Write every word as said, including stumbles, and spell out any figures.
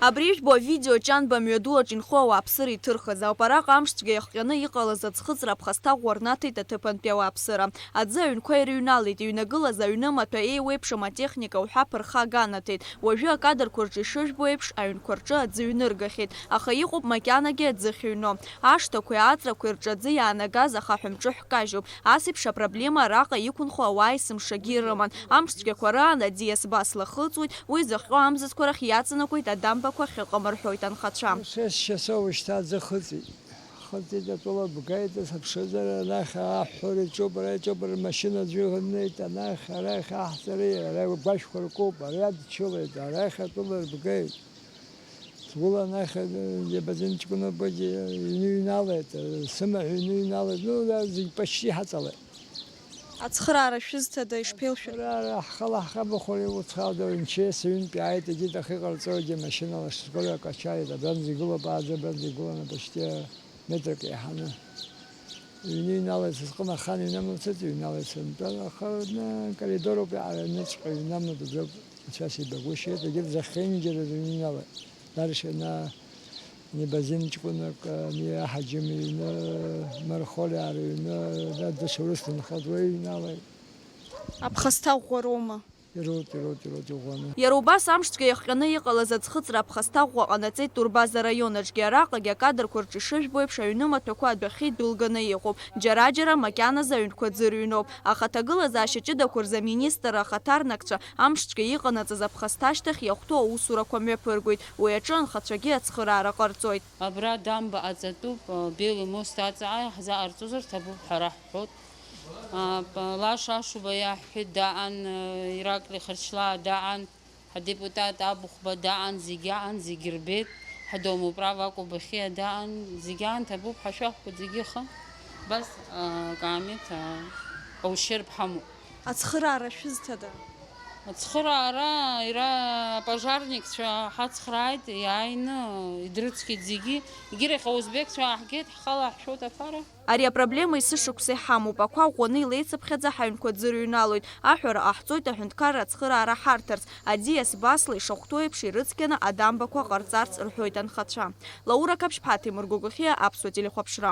Абри ижәбо авидео Ҷанба амҩаду аҿы инхо ауааԥсыра иҭырхыз ауп. Араҟа амшцәгьа иахҟьаны иҟалаз аӡхыҵра аԥхасҭа ӷәӷәа рнаҭеит аҭыԥантәи ауааԥсыра. Аӡы аҩнқәа ирыҩналеит, иҩнагылаз аҩны маҭәа еиуеиԥшым атехника уҳәа ԥырхага анаҭеит. Уажәы акадрқәа рҿы ишыжәбо еиԥш, аҩнқәа рҿы аӡы ҩныргахьеит, аха иҟоуп макьанагьы аӡы ахьыҩно. Ашҭақәеи аҵрақәеи рҿы аӡы иаанагаз ахаҳә мҿы ҳкажьуп. Ас еиԥш апроблема араҟа иқәынхо ауаа есымшагьы ирыман. Амшцәгьақәа раан аӡиас басла хыҵуеит, уи зыхҟьо амзызқәа рахь иаҵанакуеит адамбақәа ахьыҟам рҳәоит анхацәа. Шесть часов шьҭа аӡы хыҵит. Хыҵит, атәыла бгеит, сыԥшызар, анахь аҳәҳәара иҿоуп, ара иҿоуп, рмашьына аӡәы иҳәынеит, анахь, арахь аҳҵареи, ара агәашәқәа ркуп, ари адчылеит, арахь атәыла рбгеит. Сгәыла анахь, э, иабазин ҷкәына быџь, э, иҩны иҩналеит, э, сымаҳә иҩны иҩналеит, ну, да, зегь почти ҳаҵалеит. Ацхыраара шәызҭада, ишԥеилшәар? Ацхыраара ҳхала ҳхабахәара иуцхаада, нче сыҩнтә иааит, егьит ахы иҟарҵоигьы машьынала шсколи акачаит, абранӡа игылоуп, ааӡа абранӡа игыланы почти метрак еиҳаны. Иҩны иҩналеит, сызҟым ахан иҩнамлацыц, иҩналеит сынтәа, аха, на, коридороуп, иааҩныҵҟа иҩнамлатәуп, Анцәа сибагәышьеит, егьырҭ зехьынџьара рыҩналеит. Дальше на Небазин ҷкәынак, ани аҳаџьым иҩны, Мархолиаа рыҩны, да, даҽа урыс нхаӡ уи иҩналеит. Аԥхасҭа ӷәӷәароума? Ирут, ирут, ирут, иӷәӷәаны. Иара убас амшцәгьа иахҟьаны иҟалаз аӡхыҵра аԥхасҭа ӷәӷәа ҟанаҵеит Турбаза араион аҿгьы. Араҟагьы акадрқәа рҿы ишыжәбо еиԥш, аҩны маҭәақәа адәахьы идәылганы иҟоуп. Џьара-џьара макьаназы аҩнқәа ӡырыҩноуп. Аха аҭагылазаашьа ҷыдақәа рзы аминистр ахаҭарнакцәа амшцәгьа иҟанаҵаз аԥхасҭа ашьҭахь иахәҭоу аусурақәа мҩаԥыргоит. Уи аҿы анхацәагьы ацхыраара ҟарҵоит. Абра дамба аҵатәуп, Белый мост аҵаҟа иаҳзаҟарҵозар ҭабуп ҳәа раҳҳәот. А, п-, Лаша Ашуба иаҳҳәеит, даан, э, Ираклий Хырчлаа даан, ҳадепутат Абыхәба даан, зегь аан, зегь рбеит, ҳадомоуправ Акәа Бахьиа даан, зегь аан ҭабуп, ҳашәахқәа зегьы ыҟан. Убас, а, акаамеҭ, а, аушьырԥ ҳамоуп. Ацхыраара шәызҭада? Ацхыраара, иара апожарникцәа ҳацхрааит, иааины идрыцқьеит зегьы. Егьирахь аузбекцәа ааҳгеит, ҳхала ҳшәоит аԥара. Ари апроблема есышықәса иҳамоуп. Ақәа ӷәӷәаны илеицыԥхьаӡа ҳаҩнқәа ӡырыҩналоит. Аҳәара ҟаҳҵоит аҳәынҭқарра ацхыраара ҳарҭарц. Аӡиас басла ишахәҭоу еиԥш ирыцқьаны адамбақәа ҟарҵарц рҳәоит анхацәа. Лаура Қаԥшьԥҳа, Ҭемыр Гогохиа, Аԥсуа телехәаԥшра.